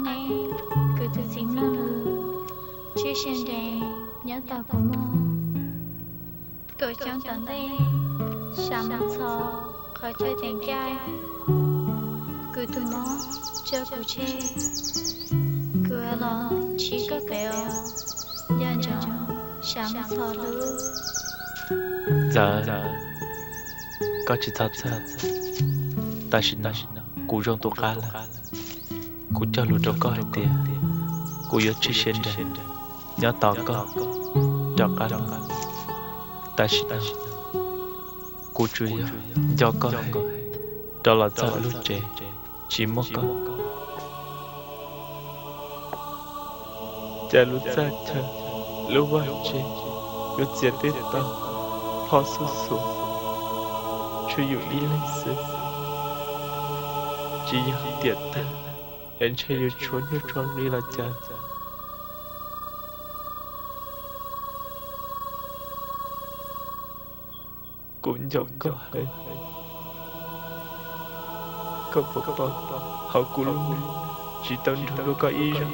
neb, kuv tus txiv mloog lus, tsib sab nrees nyob tos kuv mog. Kaum xyoo tom ntej, xav mus txog qhov chaw teem caij, kuv tus mob tso kuv tseg, kuv los ntsib koj pem os, nco ntsoov xav mus txog hlub. Ntxawm, koj tsis txhob txhawj, tam sim no kuv zoo tus qab lawm. Kuv cog lus rau koj hais tias kuv yuav tsib sab nrees nyob tos koj rov qab los. Tam sim no kuv tsuas yog nco koj heev, rov los txog lub tsev tsis muaj koj, cas lub txaj chaw, lub vaj tse yuav txias tej tog, phob xub xuas, tshuav yus ib leeg xwb. Tsis yog tiam tag es ntshe yuav tshuav nuj tshuav nqi los cas. Kuv nco koj heev. Koj puas paub, hauv kuv lub neej tsis tau nrog dua koj ib zaug.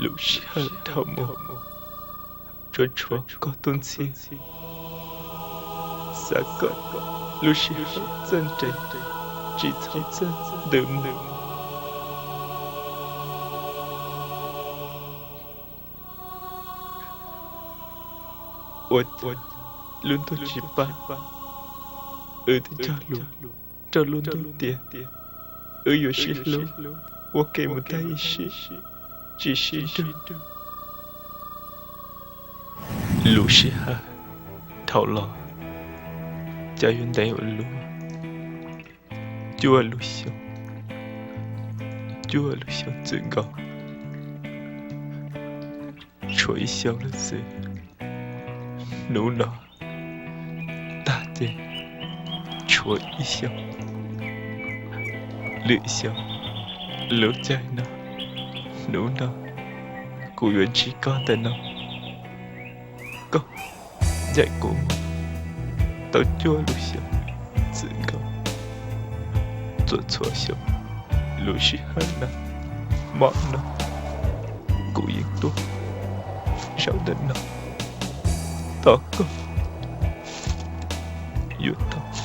Lub sij hawm dhau mus, tsuas tshuav koj tus ntxhiab. Xav kom lub sij hawm txawj nres, tsis txhob txawj ntws mus. Ua cas lub ntuj tsis pab, wb twb cog lus rau lub ntuj tias wb yuav sib hlub ua ke mus tag ib sim, tsis sib nrug. Lub sij hawm dhau los, cas yuav ntev ua luaj. Cuaj lub xyoo, cuaj lub xyoo txwm nkaus, tshuav ib xyoos lawm xwb. Hnub no tag ces tshuav ib xyoos, lwm xyoo lub caij no, hnub no kuv yuav ntsib koj ntawm no. Koj ncaim kuv mus tau cuaj lub xyoos txwm nkaus, txhua txhua xyoo lub sij hawm no, hmo no kuv yeej tuaj zaum ntawm no tos koj. Yuav tos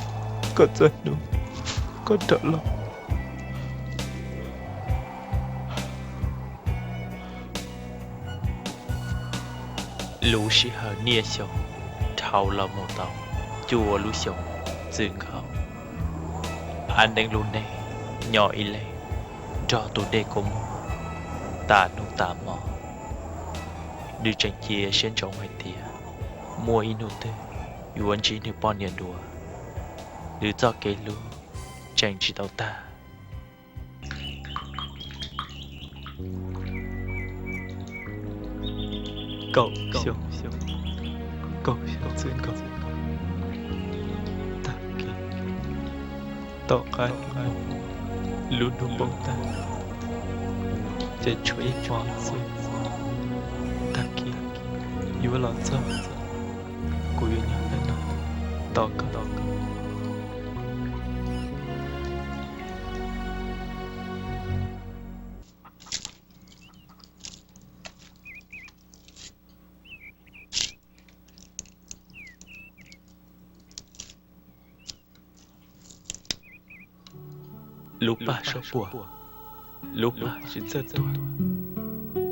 koj txog hnub koj rov los. Lub sij hawm niaj xyoo dhau los mus tau cuaj lub xyoos txwm nkaus. Ab Neeb lub neej nyob ib leeg nrog tus dej kua muag tas hnub tas hmo. Nws tseem cia siab ntsoov hais tias muaj ib hnub twg yuav ntsib nws poj niam dua, nws txoj kev hlub tseem tsis tau tag. Kaum xyoo, kaum xyoo txwm nkaus, tag kis tom qab lub hnub poob tag, ces tshuav ib hmo xwb, tag kis yuav los txog, kuv yuav nyob ntawm no tos koj. Lub paj suab puam, lub paj tsis txawj tuag,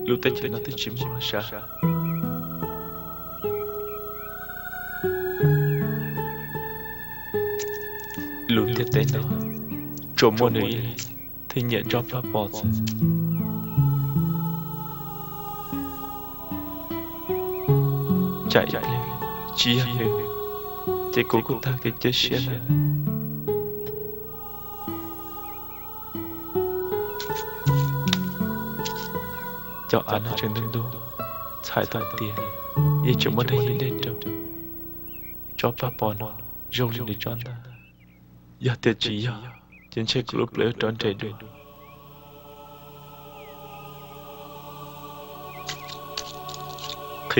lub teb chaws no twb tsis muaj los sav. Lub ntiaj teb no tsuas muaj nws ib leeg thiaj nyiam tsob paj pos xwb. Tsam ib pliag tsis yog nws, ces kuv kuj tag kev cia siab lawm. Cov av no tseem ntub ntub, txhais tau tias yeej tseem muaj neeg ua ntej rau. Tsob paj pos no zoo li nws tsob ntag. Yog tias tsis yog, ces ntshe kuv lub plawv yuav rov nres dua.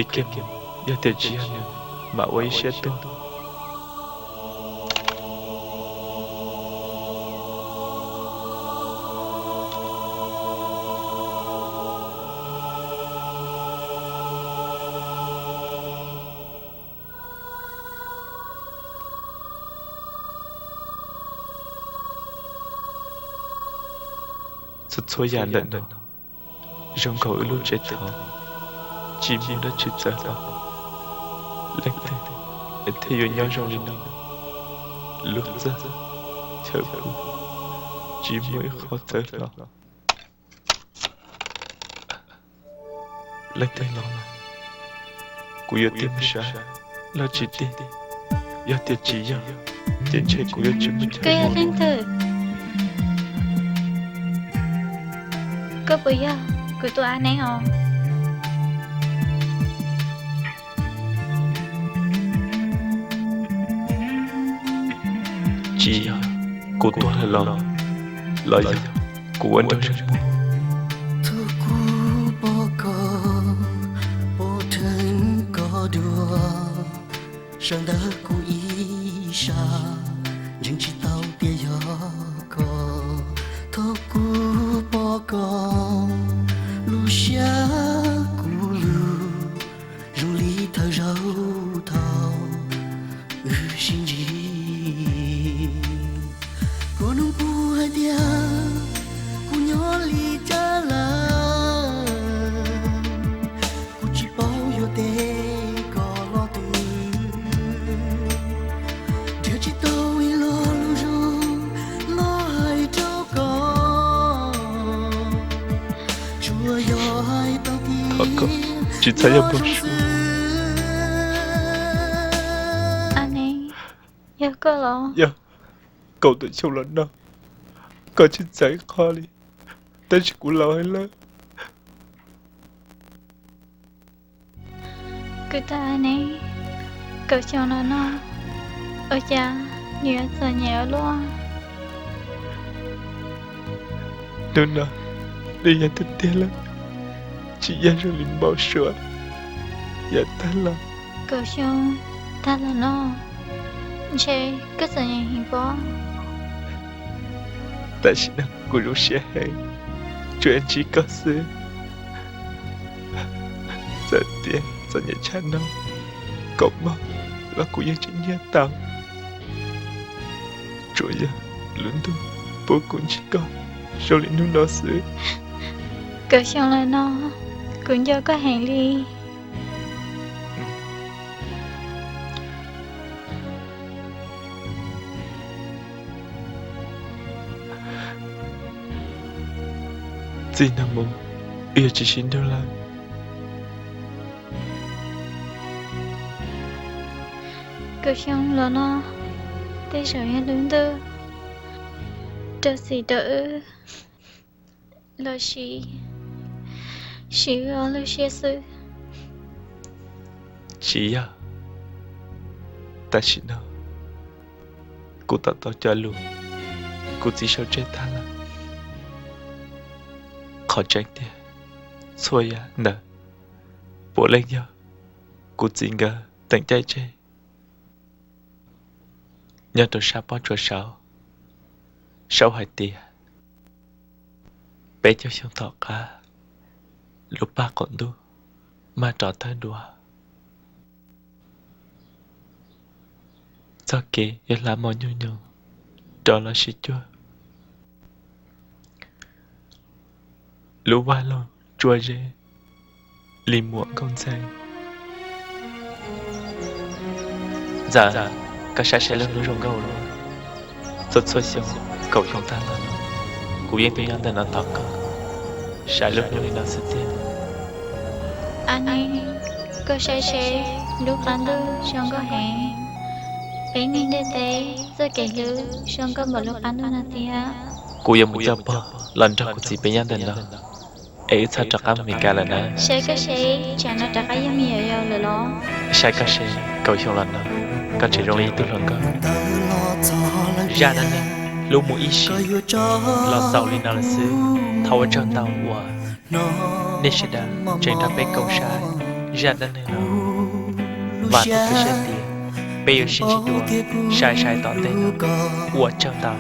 Qhib kiag mus, yog tias tsis yog nws, mam ua ib siab tuag. Txhua txhua yam ntawm no zoo nkaus wb lub tsev thov, tsis muaj dab tsi txawv hlo. Leej twg thiaj yuav nyob zoo li no? Lub txaj chaw pub tsis muaj ib qho txawv hlo. Leej twg los, kuv yuav tig mus saib los tsis tig. Yog tias tsis yog, ces ntshe kuv yuav tsis muaj chaw mus. Koj yog leej twg? Koj puas yog kuv tus A Neeb os? Tsis yog kuv tuag lawm los, los yog kuv ua nrog zoo muag. Thaum kuv pom koj, pom dheev koj dua, sawv ntawm kuv ib sab, ntseeg tsis tau tias yog koj. Thaum kuv pom koj, lub siab kuv lug, zoo li thawj zaug thaum wb sib ntsib. Koj nug kuv hais tias kuv nyob li cas lawm, kuv tsis paub yuav teb koj lo twg. Nrhiav tsis tau ib lo lus zoo los hais rau koj, tsuas yog hais tau tias tsis txhob yog npau suav. A Neeb, yog koj los? Yog, kaum tawm xyoo los no koj tsis txawv qhov li, tab sis kuv laus heev lawm. Kuv tus A Neeb, kaum xyoo los no ua cas nws yuav txom nyem ua luaj? Hnub no nws yog tiag tiag lawm, tsis yog zoo li npau suav yav tag los. Kaum xyoo tag los no, ntshe koj txom nyem heev pob. Tam sim no kuv zoo siab heev, tsuas yog ntsib koj xwb. Txawm tias txom nyem tshaj no, kaum mob los kuv yeej tsis nyiag tau. Tsuas yog lub ntuj pub kuv ntsib koj zoo li hnub no xwb. Kaum xyoo los no, kuv nco koj heev li. Txij no mus, wb yuav tsis sib nrug lawm. Kaum xyoo los no, tej zaum yog lub ntuj rau txim rau wb, los sis siv wb ob lub siab xwb. Tsis yog, tam sim no kuv tau tau cov lus kuv txiv sau tseg tag lawm. Qhov tseeb tiag, txhua yam ntawd puav leej yog kuv txiv nkawd teem caij tseg. Nyob rau sab pob tsuas saud, sau hais tias peb caug xyoo tom qab, lub paj qaum ntuj mag rov tawg dua. Txoj kev yuav hla mos nyuj nyoos rov los sib cuag. Lub vaj loog tsua zeb li muam nkauj ntxeev. Ntxawm, koj saib saib lub hnub zoo nkauj ua luaj. Txhua txhua xyoo, kaum xyoo tag los no, kuv yeej tuaj nyob ntawm no tos koj, saib lub hnub li no xwb tiag. A Neeb, koj saib seb, lub qab ntuj zoo nkauj heev. Peb neeg ntiaj teb txoj kev hlub zoo nkauj npaum lub qab ntuj no tiag. Kuv yuav mus coj pog los nrog kuv txiv peb nyob ntawm no, es wb txhob rov qab mus Meskas lawm na. Saib koj seb, tsam no rov qab yog me nyuam yaus lawm los? Saib koj seb, kaum xyoo los no koj tseem zoo li ib tug hluas nkauj. Zaj dab neeg lub mus ib sim los xaus li no lawm xwb. Thov ua tsaug ntau uas nej sawv daws tseem nrog peb koom saib zaj dab neeg no. Vam thiab cia siab tias peb yuav sib ntsib dua sai sai tom ntej no. Ua tsaug ntau.